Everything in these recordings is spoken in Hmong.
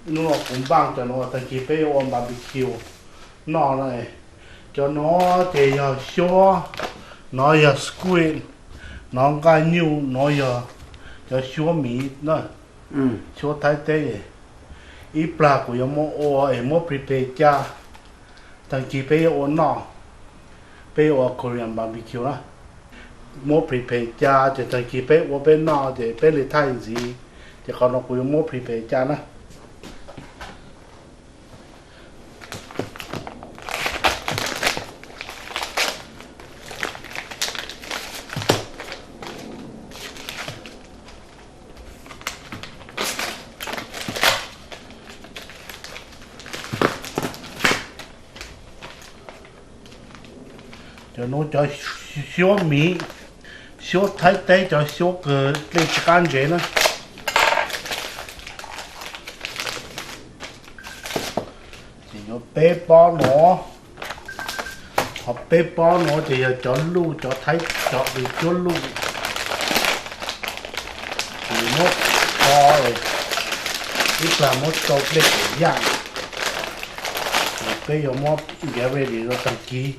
Hnub no kuv npaj cov no tag kis peb yuav ua barbecue noj na. Cov no ces yog xyuab, no yog squid, no nqaj nyuj, no yog cov xyuab miv na, xyuab Thaib teb. Ib plag kuv yuav muab ua es muab prepare ca, tag kis peb yuav ua noj, peb yuav ua Korean barbecue na. Muab prepare ca ces tag kis peb ua peb noj ces peb li thaij ntxiv, ces qhov no kuv yuav muab prepare ca na. Cov no cov xyuab miv, xyuab Thaib teb, cov xyuab kws dlej tsis qab ntsev na. Ces yuav peb pob no, ho peb pob no ces yog cov luj, cov Thaib, cov dlej cuab luj. Ces muab tso, ib plag muab tsau dlej kom yaj, ces peb yuav muab ntiav ready rau tag kis.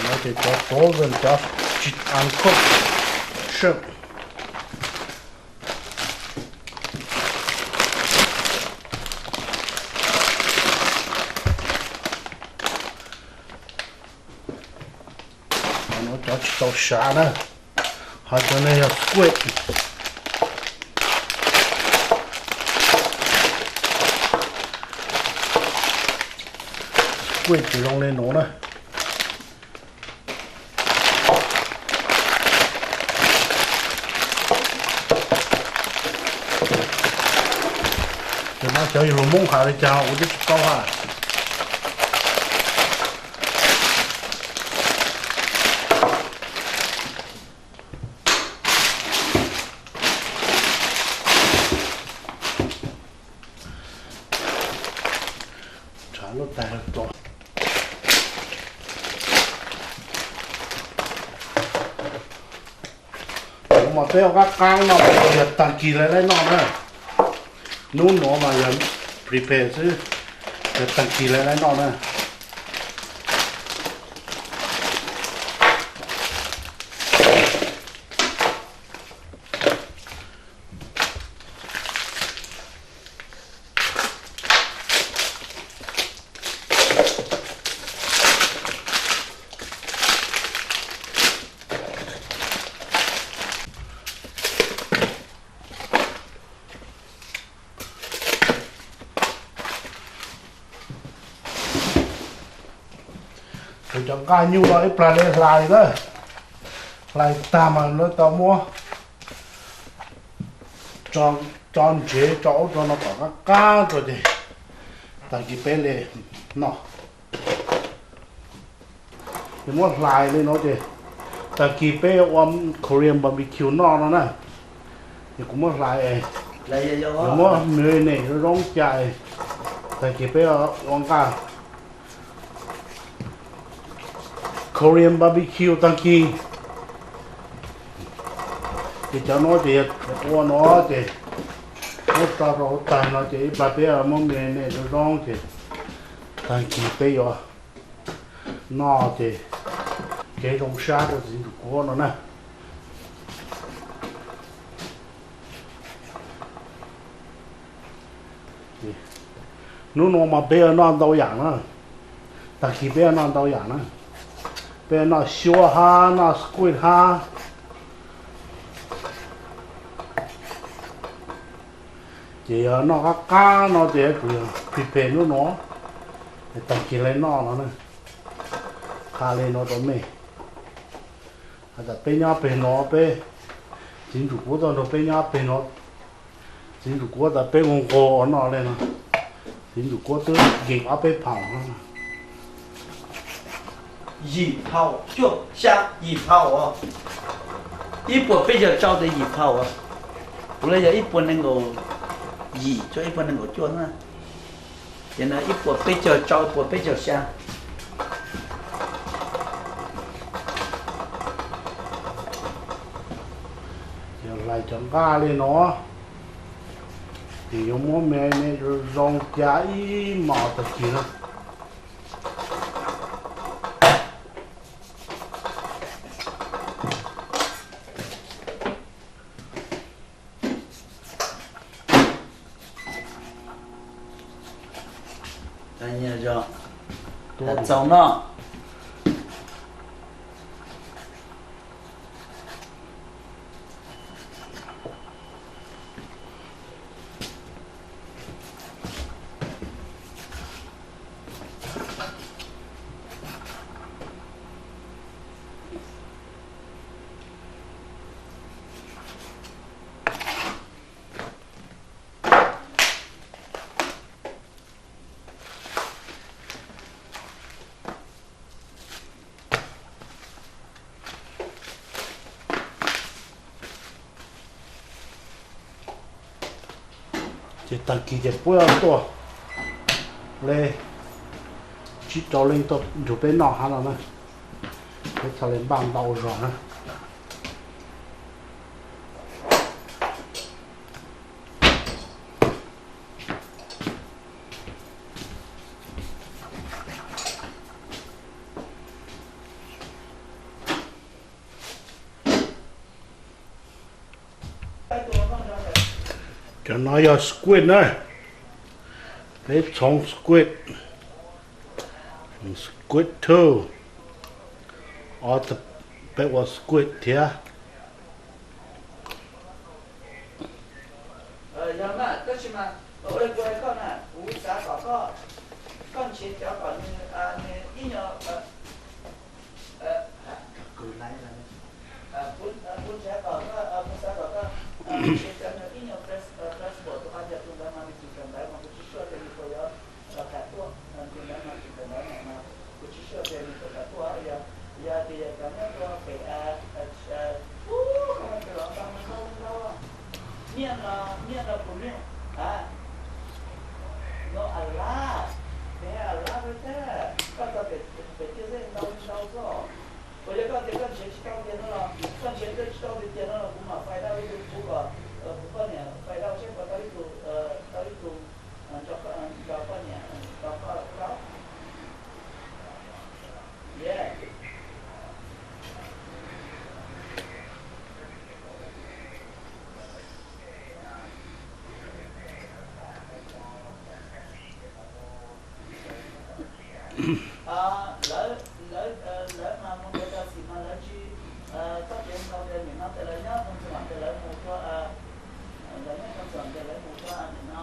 No ces cov frozen, cov tsis uncooked shrimp. Cov tsis tau sav na, ho cov no yog squid. Squid tsis zoo li nuav na. Ces no cov yog lus Hmoob has li cas kuv twb tsis paub hab. Tshav luaj tas tua. Nuav mas peb ua qab qaab noj, yog taag kis lawv laib noj na. Nub nuav mas yog prepare xwb, yog taag kis lawv laib noj na. Kuv cov nqaj nyuj no ib plag li hlais na, hlais tag mas lawv tau muab tso ntsev, tso ub tso no kom qab qab rua ces taag kis peb li noj. Ces muab hlais li no ces taag kis peb ua Korean barbecue noj no na. Ces kuv muab hlais, kuv muab marinate zoo zoo ca, taag kis peb ua nqaj Korean barbecue taag kis. Ces cov no ces yog ua no ces muab tso rau hauv taag no ces ib plag peb muab marinate zoo zoo ces taag kis peb yuav noj ces kev zoo sab rau txiv ntsuj kuab no na. Nub nua mas peb yuav noj ntau yaam na, taag kis peb yuav noj ntau yaam na, peb yuav noj xyuab hab noj squid hab. Ces yog noj qab qab no ces kuv yog prepare nub nua, taag kis le noj no na. Qha le no rau mej, has tas peb nyob peg no, peb txiv ntsuj kuab tuaj nrug peb nyob peg no, txiv ntsuj kuab tas peb nqua nqua ua noj le no, txiv ntsuj kuab twb yees ob peb phaum no. Yim phaum cuaj xya, yim phaum os. Ib puas peb caug rau tes yim phaum os. Kuv le yog ib puas nees nkaum yim txug ib puas nees nkaum cuaj na. Ces no ib puas peb caug rau, ib puas peb caug xya. Lais cov nqaj li no, ces yuav muab me me zoo zoo ca ib mos tag kis na. Txaus no. Ces tag kis ces puab tuaj le tsib rau leej tuaj nrug peb noj hab no na. Peb txhaj le npaj ntau zog na. Cov no yog squid na, peb txhoov squid, squid too, ob tug peb ua squid thiab. Yog mas, tab sis mas ua li kuv hais koj na, kuv xav kom koj, koj nrhiav cov kom nws, nws ib nyuag, kuv nrhiav kom koj, kuv xav kom koj nrhiav cov nws ib nyuag flex-, flexible rau qhov tias tus ntawd mas nws tsis kawm ntawv mas kuv tsis sure tias nws puas yuav los kam tuaj, tus ntawd mas tsis kawm ntawv mas kuv tsis sure tias nws puas kam tuaj. Yog, yog tias yog cov nyob rau pem, ub, koj mas tseem los ntau ntau ntau, nyiaj no, nyiaj no kuv nyiaj, a, no a lab, pem a lab peb tag, koj txog pem tiaj xwb ntau ntau xwb. Puas yog koj tias koj nrhiav tsis tau tiag no los, koj nrhiav tsis tau tiag tiag no los kuv mam fais dau ib tug pub kom, kuv poj niam fais dau seb puas tau ib tug, tau ib tug nrog koj, nrog poj niam, nrog koj tau. Lawv, lawv, lawv mas mus nrhiav tau xim mas lawv tsis, txoj kev ntau tias nim no tias lawv nyob mus txog tias lawv mus rau, lawv nyob mus txog tias lawv mus rau nim no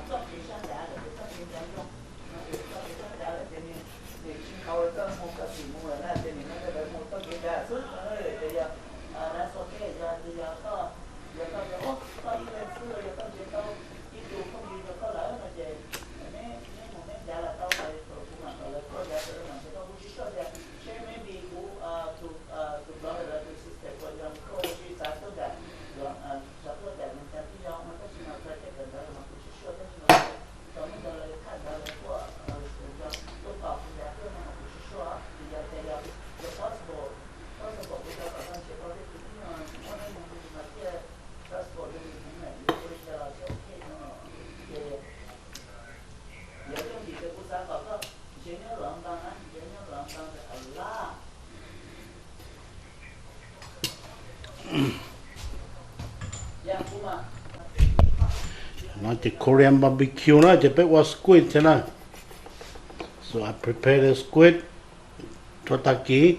txoj kev sab nrad lawm ces txoj kev nrad zoo, no ces txoj kev sab nrad lawm ces nws, nws tsis ntaus koj mus koj xim mus lawm na ces nim no tias lawv mus txoj kev nrad xwb no ces yog, lawv xua ke yog tias yog koj, yog koj tias ub koj ib leeg xwb los yog koj nrhiav tau ib tug phooj ywg rau koj lawm no ces neb, neb mus neb ncav los tau, kuv mam kom lawv tuaj ncav, lawv mam nrhiav tau. Kuv tsis sure tias seb maybe kuv tus, tus brother lawv tus sister puas yog koj ua si xav tuaj ncav, xav tuaj ncav nws cov tib zoo no tab sis mas txog tej kawm ntawv mas kuv tsis sure tab sis mas tau hnub ntawd lawv yuav qhaj ntawv lawv tuaj, tuaj tos kuv ncav tuaj no mas kuv tsis sure. Ces yog tias yog, yog possible, possible kuv rov kom koj nrhiav tau tej tus tib no muab neb mus mus mas thiaj possible rau nws heev na, yog ua li cas los thiaj ok no. Ces yog yooj yim ces kuv xav kom koj nrhiav nyob London na, nrhiav nyob London ntawd a lab. No ces Korean barbecue na ces peb ua squid thiab na. So I prepare the squid rau tag kis.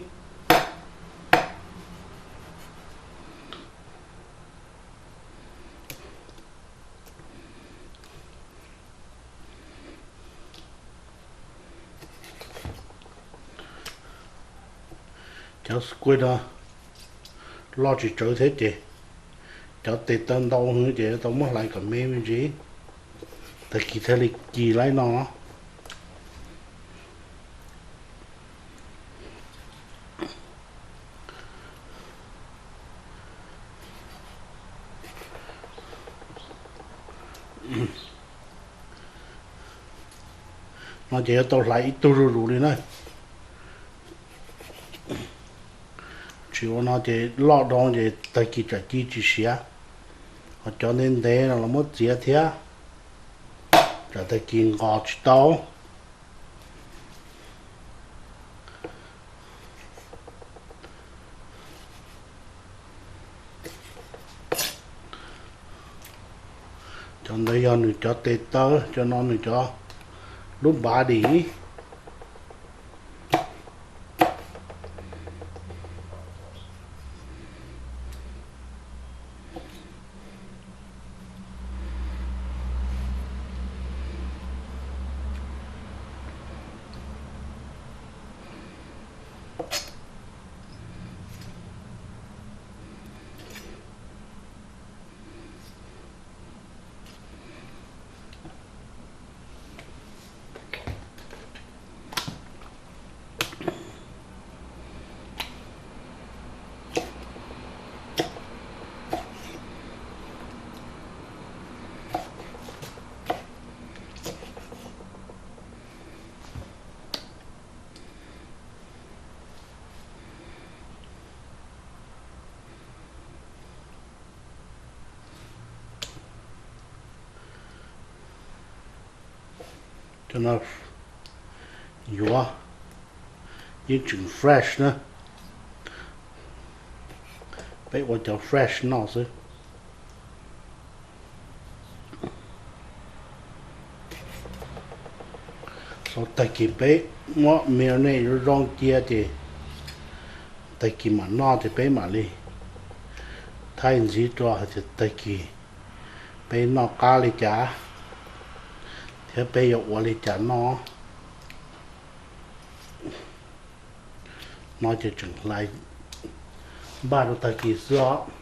Cov squid no loj tsis tsawg thiab ces cov tes taw ntau heev ces tau muab hlais kom me me ntsis, tag kis thiaj li ci laib no. No ces yuav tau hlais ib tug zuj zus li na. Tsis Tsis ua no ces loj dhau ces tag kis tsam ci tsis siav. Ho cov ntev ntev no los muab txiav thiab, tsam tag kis nqos tsis tau. Cov ntawd yog nws cov tes taw, cov no nws cov lub body. Cov no yuav yeej tseem fresh na. Peb ua cov fresh noj xwb. Txog tag kis peb muab marinate zoo zoo cia ces tag kis mam noj ces peb mam li thaij ntxiv rau hais tias tag kis peb noj qab li cas thiab peb yuav ua li cas noj. No ces tseem hlais npaj rau tag kis xwb os.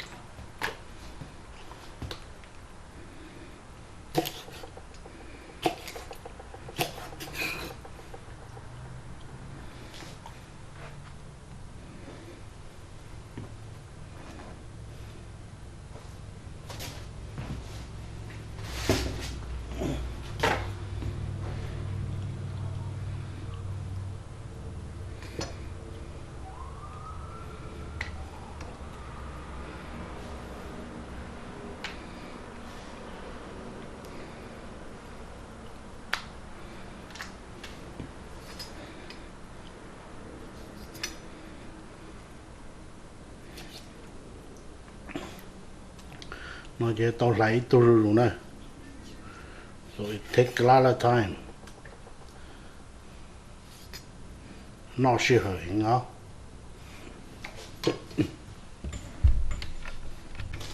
No ces tau hlais ib tug zuj zus na. So it take a lot of time. Noj sij hawm heev os.